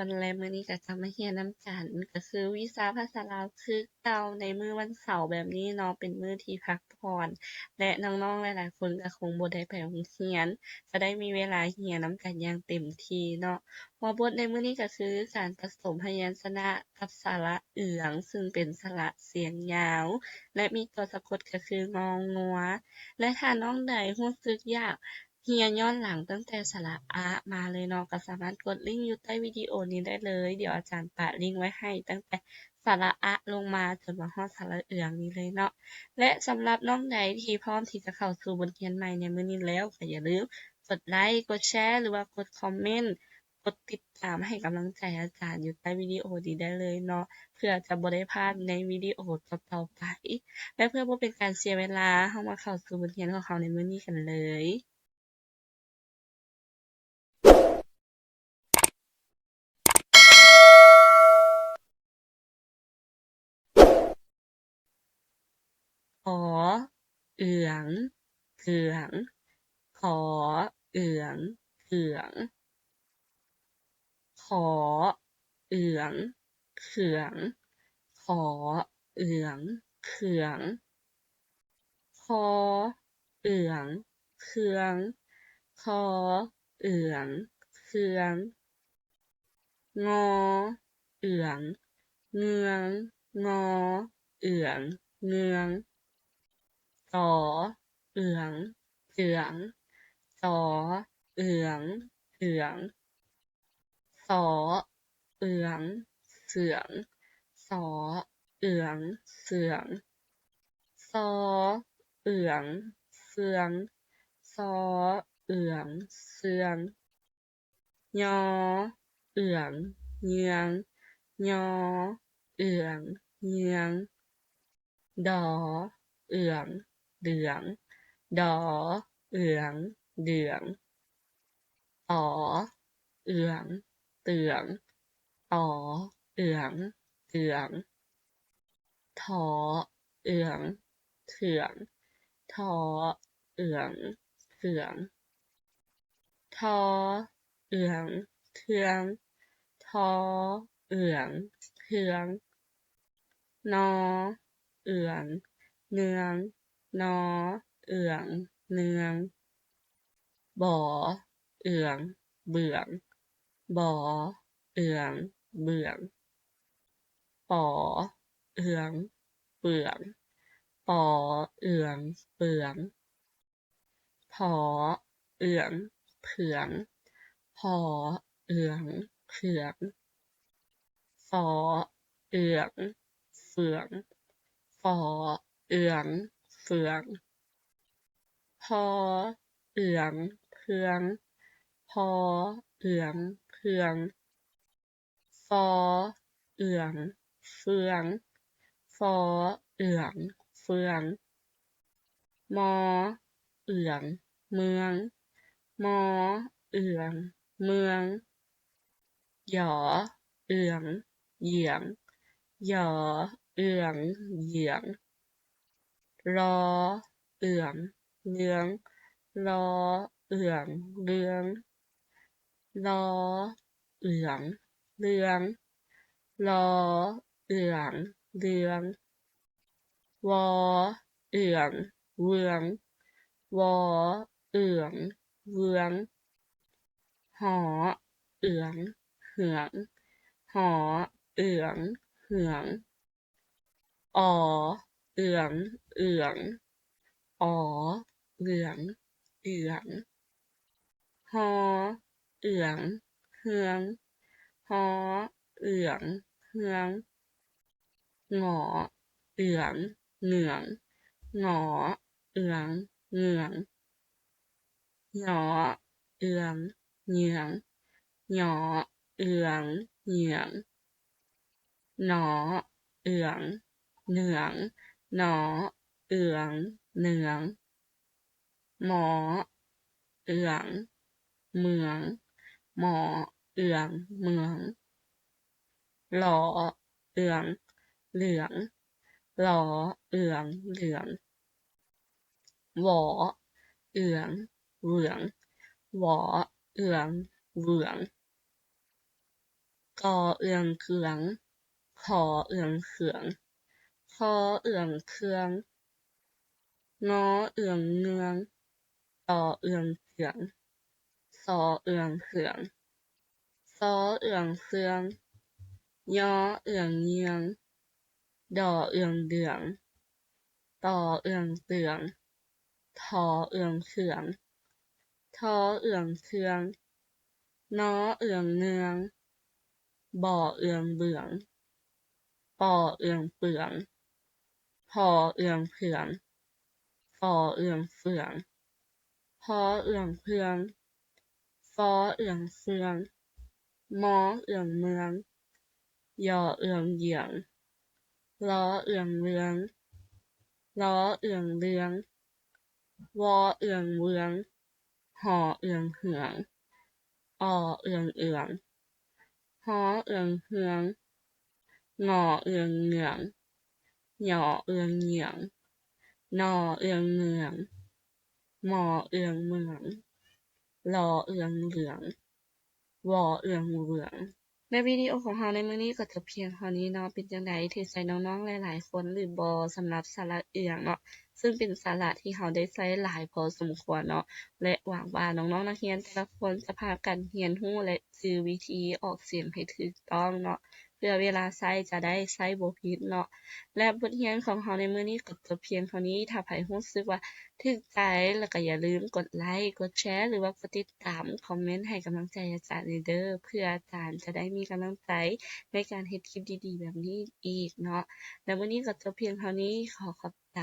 ຄົນ ແລະ ມື້ນີ້ກໍຈະມາຮຽນນຳກັນ ກໍຄືວິຊາພາສາລາວຄືເກົ່າ ໃນມື້ວັນເສົາແບບນີ້ເນາະ ເປັນມື້ທີ່ພັກຜ່ອນ ແລະ ນ້ອງໆຫຼາຍໆຄົນກໍຄົງບໍ່ໄດ້ໄປໂຮງຮຽນ ຈະໄດ້ມີເວລາຮຽນນຳກັນຢ່າງເຕັມທີ່ເນາະ. ຫົວບົດໃນມື້ນີ້ກໍຄື ການປະສົມພະຍັນຊະນະກັບສະຫຼະເອືອງ ຊຶ່ງເປັນສະຫຼະສຽງຍາວ ແລະ ມີຕົວສະກົດກໍຄື ງໍງົວ. ແລະ ຖ້ານ້ອງໃດຮູ້ສຶກຢາກ ຮຽນຍ້ອນຫຼັງຕັ້ງແຕ່ສະຫຼະອະມາເລີຍເນາະ ກໍສາມາດກົດລິ້ງຢູ່ໃຕ້ວິດີໂອນີ້ໄດ້ເລີຍ. ດຽວອາຈານປະລິ້ງໄວ້ໃຫ້ຕັ້ງແຕ່ສະຫຼະອະລົງມາຈົນມາຮອດສະຫຼະເອືອງນີ້ເລີຍເນາະ. ແລະ ສຳລັບນ້ອງໃດທີ່ພ້ອມທີ່ຈະເຂົ້າສູ່ບົດຮຽນໃໝ່ໃນມື້ນີ້ແລ້ວ ກໍຢ່າລືມກົດໄລ ກົດແຊ ຫຼືວ່າກົດຄອມເມັນ ກົດຕິດຕາມໃຫ້ກຳລັງໃຈອາຈານຢູ່ໃຕ້ວິດີໂອນີ້ໄດ້ເລີຍເນາະ ເພື່ອຈະບໍ່ໄດ້ພາດໃນວິດີໂອຕໍ່ໆໄປ. ແລະ ເພື່ອບໍ່ເປັນການເສຍເວລາ ເຮົາມາເຂົ້າສູ່ບົດຮຽນຂອງເຮົາໃນມື້ນີ້ກັນເລີຍ. ຂໍ ເອືອງ ເກືອງ ຂໍ ເອືອງ ເກືອງ ຂໍ ເອືອງ ເຂືອງ ຂໍ ເອືອງ ເຂືອງ ຄໍ ເອືອງ ເຄືອງ ຄໍ ເອືອງ ເຄືອງ ງໍ ເອືອງ ເງືອງ ງໍ ເອືອງ ເງືອງ ສໍ ເອືອງ ເຈື່ອງ ສໍ ເອືອງ ເກືອງ ສໍ ເອືອງ ເສືອງ ສໍ ເອືອງ ເສືອງ ຊໍ ເອືອງ ເຊືອງ ຊໍ ເອືອງ ເຊືອງ ຍໍ ເອືອງ ເຍືອງ ຍໍ ເອືອງ ເຍືອງ ດໍ ເອືອງ ເດືອງ ດໍ ເອືອງ ເດືອງ ຕໍ ເອືອງ ເຕືອງ ຕໍ ເອືອງ ເຕືອງ ທໍ ເອືອງ ເຖືອງ ທໍ ເອືອງ ເຖືອງ ທໍ ເອືອງ ເຖືອງ ທໍ ເອືອງ ເຖືອງ ນໍ ເອືອງ ເນືອງ ນໍ ເອືອງ ເນືອງ ບໍ ເອືອງ ເບືອງ ບໍ ເອືອງ ເບືອງ ປໍ ເອືອງ ເບືອງ ປໍ ເອືອງ ເບືອງ ຜໍ ເອືອງ ເຜືອງ ຜໍ ເອືອງ ເຜືອງ ຝໍ ເອືອງ ເຝືອງ ຝໍ ເອືອງ ເຝືອງ ພໍ ເອືອງ ເຜືອງ ພໍ ເອືອງ ເຜືອງ ຟໍ ເອືອງ ເຟືອງ ຟໍ ເອືອງ ເຟືອງ ມໍ ເອືອງ ເມືອງ ມໍ ເອືອງ ເມືອງ ຢໍ ເອືອງ ຢຽງ ຢໍ ເອືອງ ຢຽງ ລໍ ເອືອງ ເລື່ອງ ລໍ ເອືອງ ເລື່ອງ ລໍ ເອືອງ ເລື່ອງ ລໍ ເອືອງ ເລື່ອງ ວໍ ເອືອງ ເວືອງ ວໍ ເອືອງ ເວືອງ ຫໍ ເອືອງ ເຮືອງ ຫໍ ເອືອງ ເຮືອງ ອໍ ເອືອງ ເອືອງ ອໍ ເອືອງ ເອືອງ ຫໍ ເອືອງ ເຮືອງ ຫໍ ເອືອງ ເຮືອງ ງໍ ເອືອງ ເງືອງ ງໍ ເອືອງ ເງືອງ ຫຍໍ ເອືອງ ເງືອງ ຫຍໍ ເອືອງ ເງືອງ ໜໍ ເອືອງ ເໜືອງ ໜໍ ເອືອງ ເໜືອງ ໝໍ ເອືອງ ເໝືອງ ໝໍ ເອືອງ ເໝືອງ ຫຼໍ ເອືອງ ເຫຼືອງ ຫຼໍ ເອືອງ ເຫຼືອງ ຫວໍ ເອືອງ ເຫວືອງ ຫວໍ ເອືອງ ເຫວືອງ ຂ ກໍເອື້ອງ ເຄືອງ, ຂໍເອື້ອງ ເຂືອງ, ຄໍເອື້ອງ ເຄືອງ, ງໍເອື້ອງ ເງືອງ, ຕໍເອື້ອງ ເກືອງ, ສໍເອື້ອງ ເຂືອງ, ຊໍເອື້ອງ ເຊືອງ, ຍໍເອື້ອງ ເຍືອງ, ດໍເອື້ອງ ເດືອງ, ຕໍເອື້ອງ ເຕືອງ, ທໍເອື້ອງ ເຂືອງ, ທໍເອື້ອງ ເຄືອງ, ນໍເອື້ອງ ເນືອງ, ບໍເອື້ອງ ເບືອງ, ປໍເອື້ອງ ເປືອງ, ພໍເອື້ອງ ເຜືອງ, ຟໍເອື້ອງ ເຝືອງ, ພໍເອື້ອງ ເຜືອງ, ຟໍເອື້ອງ ເຝືອງ, ມໍເອື້ອງ ເມືອງ, ຍໍເອື້ອງ ເຍືອງ, ລໍເອື້ອງ ເຫຼືອງ, ວໍເອື້ອງ ເຫຼືອງ, ວໍເອື້ອງ ເວືອງ, ຫໍເອື້ອງ ເຫືອງ, ອໍເອື້ອງ ເອືອງ, ຫໍເອື້ອງ ເຫືອງ, ງໍເອື້ອງ ເຫງືອງ, ຫຍໍເອື້ອງ ເຫງືອງ, ນໍເອື້ອງ ເໜືອງ, ມໍເອື້ອງ ເໝືອງ, ລໍເອື້ອງ ເຫຼືອງ, ວໍເອື້ອງ ເຫວືອງ. ແລະ ວິດີໂອຂອງເຮົາໃນມື້ນີ້ກໍຈົບພຽງເທົ່ານີ້ເນາະ. ເປັນຈັ່ງໃດ? ຖືກໃຈນ້ອງໆຫຼາຍໆຄົນຫຼືບໍ່? ສຳລັບສະຫຼະເອື້ອງເນາະ, ເຊິ່ງເປັນສະຫຼະທີ່ເຮົາໄດ້ໃຊ້ຫຼາຍພໍສົມຄວນເນາະ ແລະ ຫວັງວ່ານ້ອງໆນັກຮຽນແຕ່ລະຄົນຈະພາກັນຮຽນຮູ້ ແລະ ຈື່ວິທີອອກສຽງໃຫ້ຖືກຕ້ອງເນາະ, ເພື່ອເວລາໃຊ້ຈະໄດ້ໃຊ້ບໍ່ຜິດເນາະ. ແລະ ບົດຮຽນຂອງເຮົາໃນມື້ນີ້ກໍຈົບພຽງເທົ່ານີ້. ຖ້າໃຜຮູ້ສຶກວ່າຖືກໃຈ ແລ້ວກໍຢ່າລືມກົດໄລ້, ກົດແຊ ຫຼືວ່າກົດຕິດຕາມ, ຄອມເມັນໃຫ້ກຳລັງໃຈອາຈານແດ່ເດີ້, ເພື່ອອາຈານຈະໄດ້ມີກຳລັງໃຈໃນການເຮັດຄລິບດີໆແບບນີ້ອີກເນາະ. ແລະ ມື້ນີ້ກໍຈົບພຽງເທົ່ານີ້. ຂໍຂອບໃຈ.